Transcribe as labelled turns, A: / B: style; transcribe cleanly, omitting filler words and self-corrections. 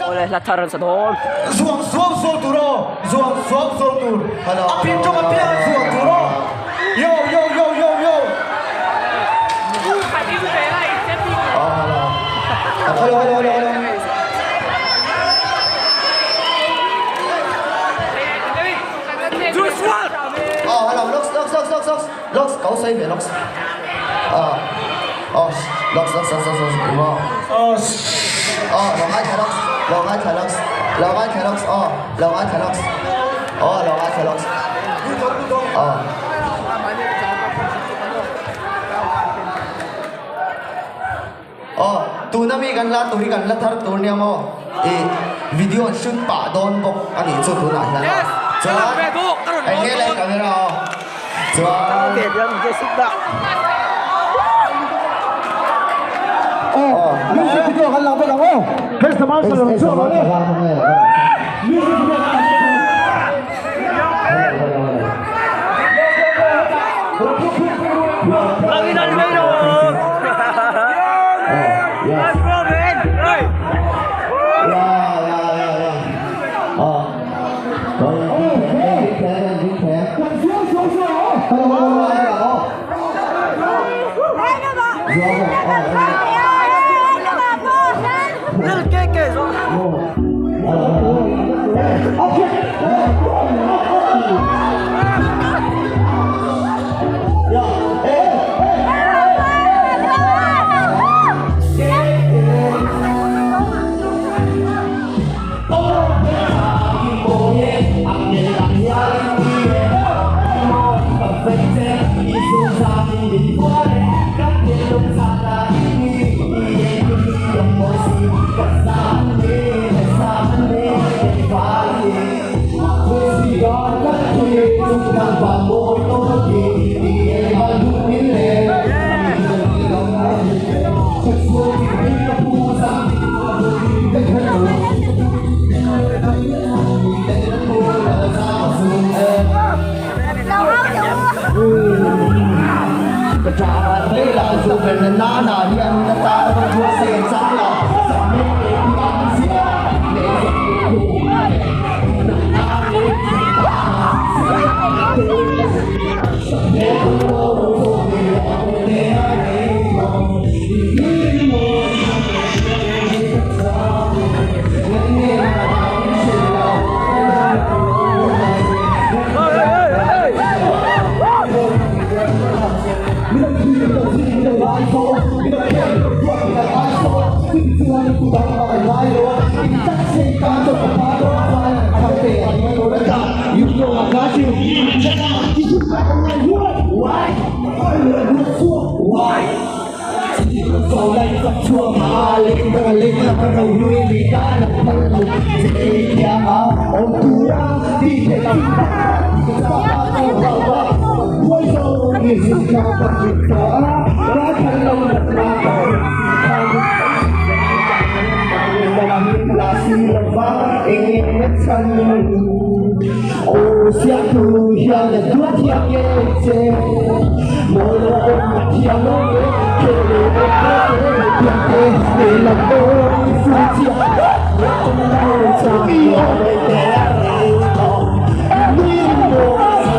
A: Awle hla thar an sa dawn.
B: Zuang suau suau tur aw, zuang suau suau tur. A pin tawng apiang a zuang tur aw. Yo yo yo yo yo. Hello hello hello hello. Oh hello looks looks looks looks looks looks kau sawi ve looks. Oh oh looks looks looks looks looks oh. Oh lo ngaithla looks lo ngaithla looks lo ngaithla looks oh lo ngaithla looks oh lo ngaithla looks oh. Aw, tuna mi kan la tur hi kan la thar tur nia maw? Ih, video an shoot pah dawn bawk a nih chu tunah hian aw. Chuan, eng nge lai camera aw. Chuan.
C: Aw, music video kan lang bawk ang aw. Here's the marshal ang chu ang Music video kan lang bawk ang.